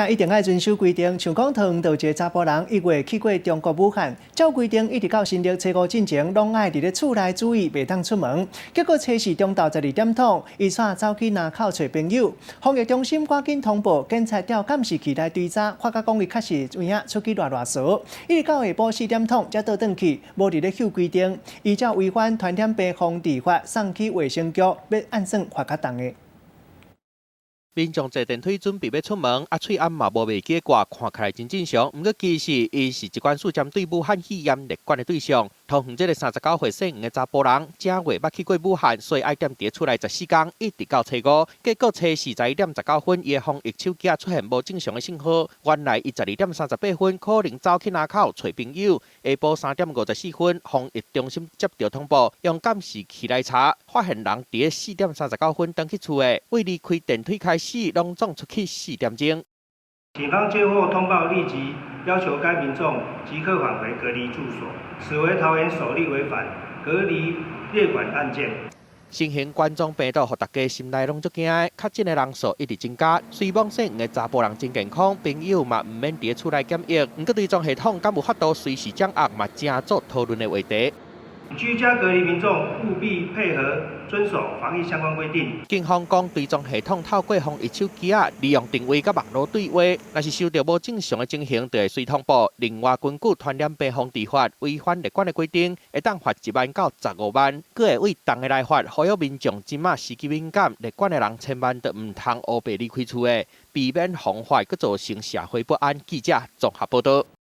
一定愛遵守規定，像講桃園就有一个查埔人，1月去過中國武漢，照規定一直到新曆初五進前，攏愛佇咧厝內注意，袂當出門。結果初四中晝12點通，伊煞走去林口揣朋友，防疫中心趕緊通報，檢查調監視器來追查，發覺講伊確實有影出去賴賴趖。一直到下晡4點通才倒轉去，無佇咧守規定，依照違反傳染病防治法，送去衛生局，欲按算罰較重的。民眾坐電梯準備欲出門，啊，喙罨嘛無袂記掛，看起來真正常。毋過其實，伊是疾管署針對武漢肺炎列管的對象。桃園這个39歲姓黃的查埔人，正月捌去過武漢，所以愛踮佇厝內14工，一直到初五。結果初四11點19分，伊的防疫手機出現無正常的信號。原來伊12點38分可能走去林口揣朋友，下晡3點54分，防疫中心接著通報，用監視器來查，發現人佇4點39分轉去厝的，對離開電梯開始，攏總出去4點鐘。警方接獲通報，立即要求該民眾即刻返回隔離住所。此為桃園首例違反隔離列管案件。新型冠狀病毒，予大家心內攏足驚的，確診的人數一直增加。雖罔姓黃的查埔人真健康，朋友嘛毋免佇厝內檢疫，毋過追蹤系統敢有法度隨時掌握，嘛成做討論的話題。居家隔離民眾務必配合遵守防疫相關規定。警方講，追蹤系統透過防疫手機仔，利用定位佮網路對話，若是收著無正常的情形，就會隨通報。另外，根據傳染病防治法，違反列管的規定，會當罰1萬到15萬，閣會對重的來罰。呼籲民眾這馬時機敏感，列管的人千萬都毋通烏白離開厝的，避免防範閣造成社會不安。記者綜合報導。